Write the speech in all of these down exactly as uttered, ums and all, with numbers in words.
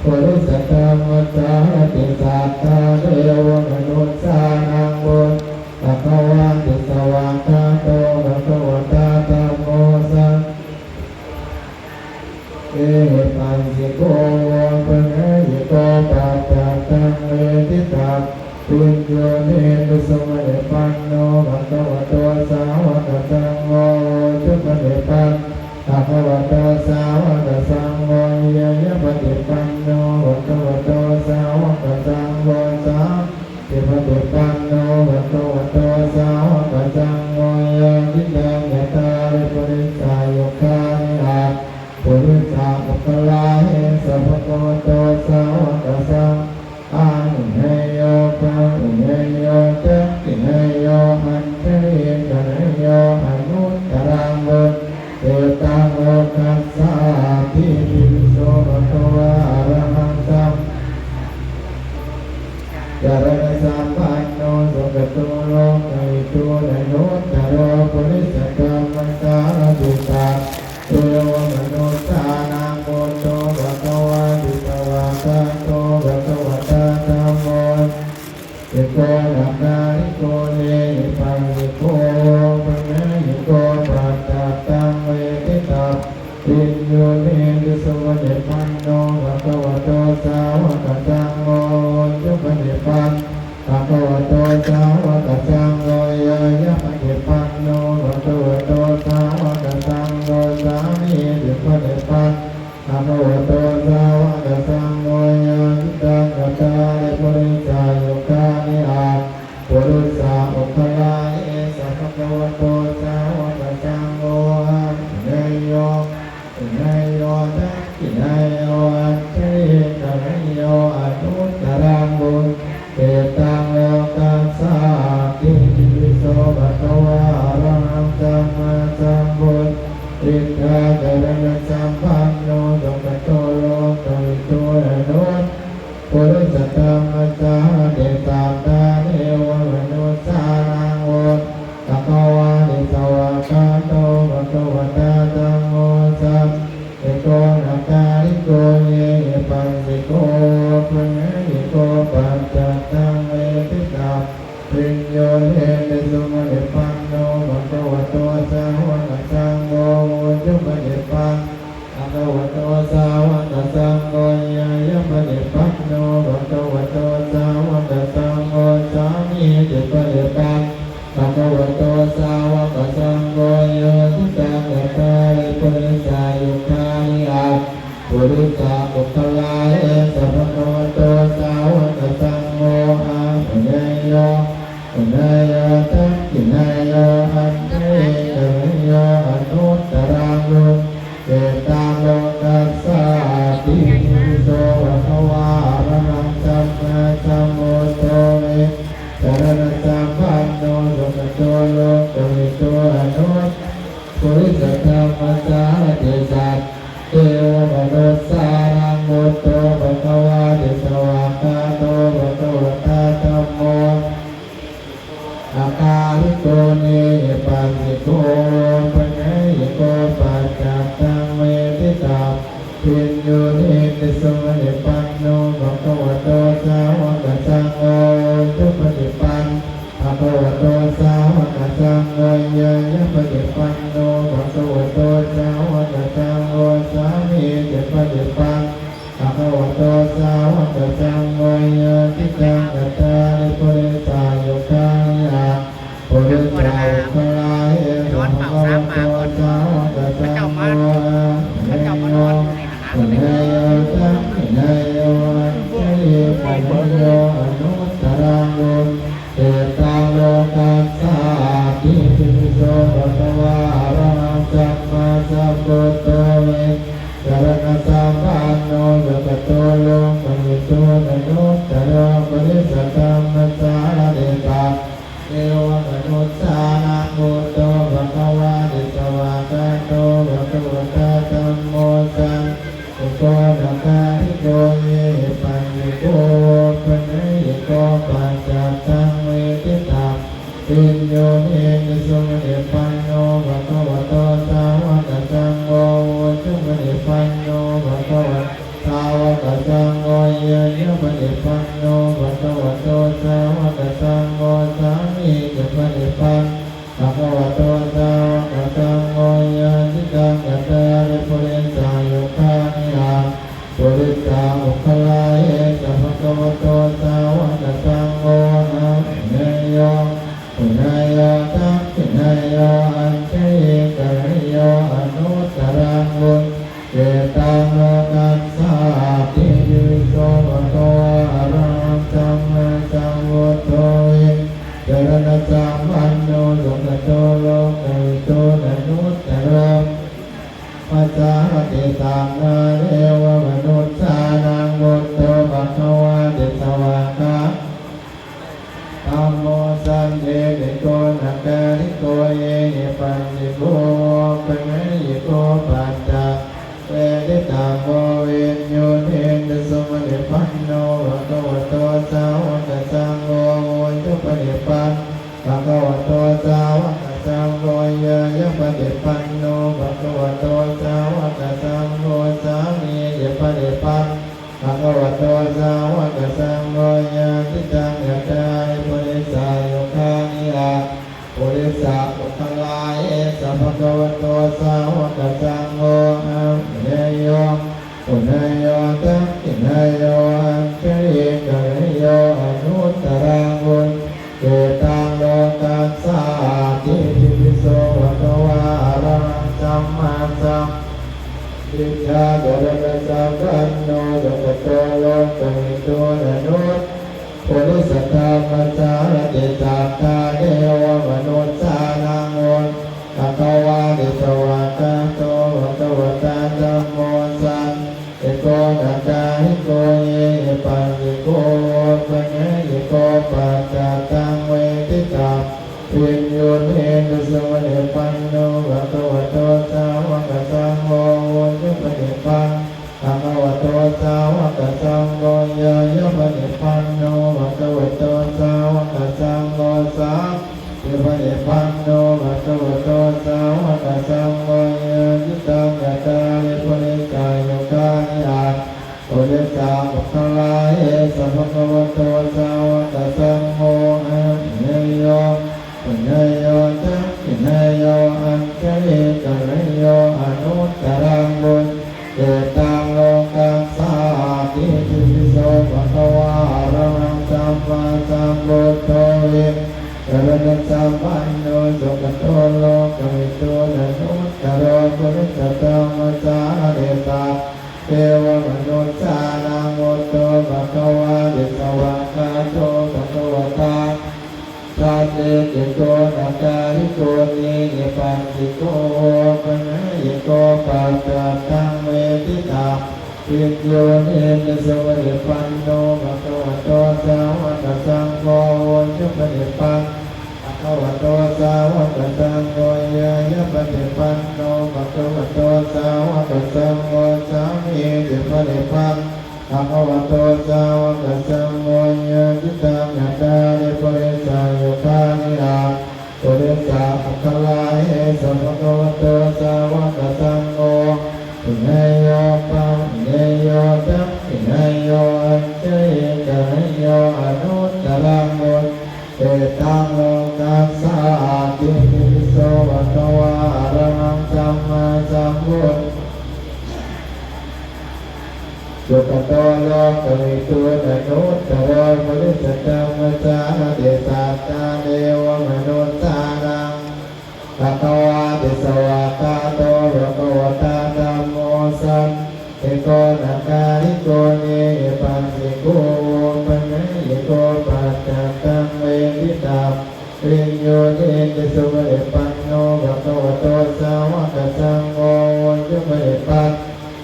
Purisadammasārathi satthā devamanussānaṃ buddho bhagavāti. Svākkhāto bhagavatā dhammo san ehipassiko opanayiko paccattaṃ veditabbo viññūhīti. Supaṭipanno bhagavato sāvakasaṅgho, ujupaṭipanno bhagavato sāvakasaṅgho, ñāyapaṭipanno bhagavato sāvakasaṅgho, sā- -paṭipanno bhagavato sāvakasaṅgho, yadidaṃ cattāri purisayugāni aṭṭha purisapuggalā, esa bhagavato sāvakasaṅgho, āhuneyyo pāhuneyyo dakkhiṇeyyo añjalikaraṇīyo anuttaraṃ puññakkhettaṃ lokassāti. Itipi so bhagavā arahaṃ sammāsambuddho, caraṇasampanno sugato lokavidū anuttaro purisadammasārathi satthā devamanussānaṃ buddho bhagavāti. Svākkhāto bhagavatā dhammo san- -eko akāliko ehipassiko opanayiko paccattaṃ veditabbo viññūhīti. Supaṭipanno bhagavato sāvakasaṅgho, ujupaṭipanno bhagavato sāvakasaṅgho, ñāyapaṭipanno bhagavato sāvakasaṅgho, sāmīcipaṭipanno bhagavato sāvakasaṅgho, yadidaṃ cattāri purisayugāni aṭṭha purisapuggalā, esa bhagavato sāvakasaṅgho, āhuneyyo pāhuneyyo dakkhiṇeyyo añjalikaraṇīyo anuttaraṃ puññakkhettaṃ lokassāti. Itipi so bhagavā arahaṃ sammāsambuddho, vijjācaraṇasampanno sugato lokavidū anuttaro purisadammasārathi satthā devamanussānaṃ buddho bhagavāti. Svākkhāto bhagavatā dhammo sandiṭṭhiko akāliko ehipassiko opanayiko paccattaṃ veditabbo viññūhīti. Supaṭipanno bhagavato sāvakasaṅgho, ujupaṭipanno bhagavato sāvakasaṅgho, ñāyapaṭipanno bhagavato sāvakasaṅgho, sāmīcipaṭipanno bhagavato sāvakasaṅgho, yadidaṃ cattāri purisayugāni aṭṭha purisapuggalā, esa bhagavato sāvakasaṅgho, āhuneyyo pāhuneyyo dakkhiṇeyyo añjalikaraṇīyo anuttaraṃ puññakkhettaṃ lokassāti. Itipi so bhagavā arahaṃ sammāsambuddho, vijjācaraṇasampanno sugato lokavidū anuttaro purisadammasārathi satthā devamanussānaṃ buddho bhagavāti. Svākkhāto bhagavatā dhammo akāliko ehipassiko opanayiko paccattaṃ veditabbo viññūhīti. Supaṭipanno bhagavato sāvakasaṅgho, ujupaṭipanno bhagavato sāvakasaṅgho, ñāyapaṭipanno bhagavato sāvakasaṅgho, sāmīcipaṭipanno bhagavato sāvakasaṅgho, yadidaṃ cattāri purisayugāni aṭṭha purisapuggalā, esa bhagavato sāvakasaṅgho, āhuneyyo pāhuneyyo dakkhiṇeyyo añjalikaraṇīyo anuttaraṃ puññakkhettaṃ lokassāti. Itipi so bhagavā arahaṃ sammāsambuddho, vijjācaraṇasampanno sugato lokavidū anuttaro purisadammasārathi satthā devamanussānaṃ buddho bhagavāti. Svākkhāto bhagavatā dhammo sandiṭṭhiko akāliko ehipassiko opanayiko paccattaṃ veditabbo viññūhīti. Supaṭipanno bhagavato sāvakasaṅgho, ujupaṭipanno bhagavato sāvakasaṅgho, ñāyapaṭipanno bhagavato sāvakasaṅgho, sāmīcipaṭipanno bhagavato sāvakasaṅgho, yadidaṃ cattāri purisayugāni aṭṭha purisapuggalā, esa bhagavato sāvakasaṅgho, āhuneyyo pāhuneyyo dakkhiṇeyyo añjalikaraṇīyo anuttaraṃ puññakkhettaṃ lokassāti. Itipi so bhagavā arahaṃ sammāsambuddho vijjācaraṇasampanno sugato lokavidū anuttaro purisadammasārathi satthā devamanussānaṃ buddho bhagavāti. Svākkhāto dhammo sandiṭṭhiko akāliko ehipassiko opanayiko paccattaṃ veditabbo viññūhīti. Supaṭipanno bhagavato sāvakasaṅgho, ujupaṭipanno bhagavato sāvakasaṅgho, ñāyapaṭipanno bhagavato sāvakasaṅgho, sāmīcipaṭipanno bhagavato sāvakasaṅgho, yadidaṃ cattāri purisayugāni aṭṭha purisapuggalā, esa bhagavato sāvakasaṅgho, āhuneyyo pāhuneyyo dakkhiṇeyyo añjalikaraṇīyo anuttaraṃ puññakkhettaṃ lokassāti. Itipi so bhagavā arahaṃ sammāsambuddho vijjācaraṇasampanno sugato lokavidū anuttaro purisadammasārathi satthā devamanussānaṃ buddho bhagavāti. Svākkhāto bhagavatā dhammo sandiṭṭhiko akāliko ehipassiko opanayiko paccattaṃ veditabbo viññūhīti. Supaṭipanno bhagavato sāvakasaṅgho, ujupaṭipanno bhagavato sāvakasaṅgho, ñāyapaṭipanno bhagavato sāvakasaṅgho, sāmīcipaṭipanno bhagavato sāvakasaṅgho, yadidaṃ cattāri purisayugāni aṭṭha purisapuggalā, esa bhagavato sāvakasaṅgho, āhuneyyo pāhuneyyo dakkhiṇeyyo añjalikaraṇīyo anuttaraṃ puññakkhettaṃ lokassāti. Itipi so bhagavā arahaṃ sammāsambuddho vijjācaraṇasampanno sugato lokavidū anuttaro purisadammasārathi satthā devamanussānaṃ buddho bhagavāti. Svākkhāto bhagavatā sandiṭṭhiko akāliko ehipassiko opanayiko paccattaṃ veditabbo viññūhīti. Supaṭipanno bhagavato sāvakasaṅgho, ujupaṭipanno bhagavato sāvakasaṅgho, ñāyapaṭipanno bhagavato sāvakasaṅgho, sāmīcipaṭipanno bhagavato sāvakasaṅgho, yadidaṃ cattāri purisayugāni aṭṭha purisapuggalā, esa bhagavato sāvakasaṅgho, āhuneyyo pāhuneyyo dakkhiṇeyyo añjalikaraṇīyo anuttaraṃ puññakkhettaṃ lokassāti. Itipi so bhagavā arahaṃ sammāsambuddho sugato lokavidū anuttaro purisadammasārathi satthā devamanussānaṃ bhagavāti. Svākkhāto bhagavatā dhammo sandiṭṭhiko akāliko ehipassiko opanayiko paccattaṃ veditabbo viññūhīti. Supaṭipanno bhagavato sāvakasaṅgho, ujupaṭipanno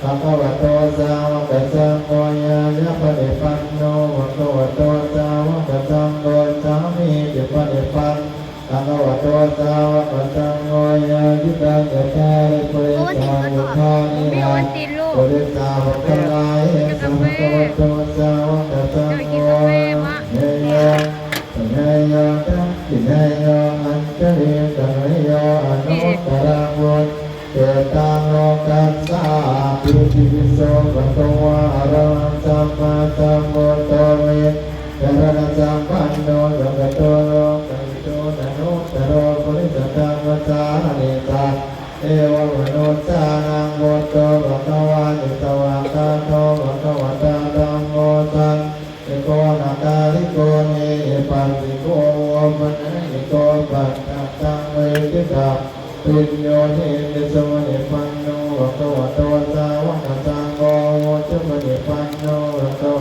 bhagavato sāvakasaṅgho, ñāyapaṭipanno bhagavato sāvakasaṅgho, sāmīcipaṭipanno bhagavato sāvakasaṅgho, yadidaṃ cattāri purisayugāni aṭṭha purisapuggalā, esa bhagavato sāvakasaṅgho, āhuneyyo pāhuneyyo dakkhiṇeyyo añjalikaraṇīyo anuttaraṃ puññakkhettaṃ lokassāti. Itipi so bhagavā arahaṃ sammāsam Bhagavato dhammo santi ko akāliko ehipassiko opanayiko paccattaṃ veditabbo viññūhīti. Supaṭipanno bhagavato sāvakasaṅgho, ujupaṭipanno bhagavato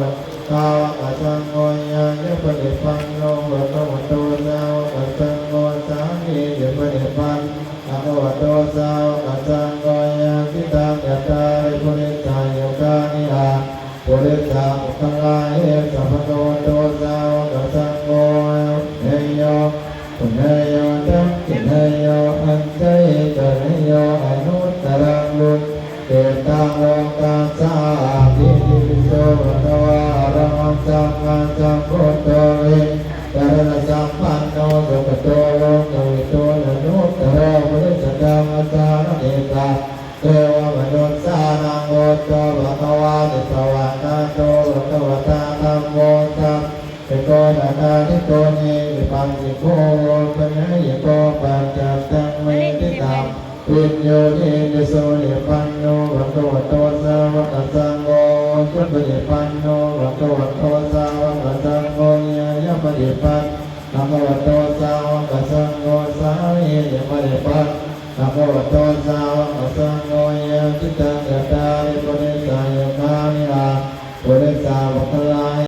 sāvakasaṅgho, ñāyapaṭipanno bhagavato sāvakasaṅgho, sāmīcipaṭipanno bhagavato sāvakasaṅgho, yadidaṃ cattāri purisayugāni aṭṭha purisapuggalā, esa bhagavato sāvakasaṅgho, āhuneyyo pāhuneyyo dakkhiṇeyyo añjalikaraṇīyo anuttaraṃ puññakkhettaṃ lokassāti. Itipi so bhagavā arahaṃ sammāsambuddho vijjācaraṇasampanno sugato lokavidū anuttaro purisadammasārathi satthā devamanussānaṃ buddho bhagavāti. Svākkhāto bhagavatā dhammo santi ko akāliko ehipassiko opanayiko paccattaṃ veditabbo viññūhīti. Supaṭipanno bhagavato sāvakasaṅgho, ujupaṭipanno bhagavato sāvakasaṅgho, ñāyapaṭipanno bhagavato sāvakasaṅgho, sāmīcipaṭipanno bhagavato sāvakasaṅgho, yadidaṃ cattāri purisayugāni aṭṭha purisapuggalā,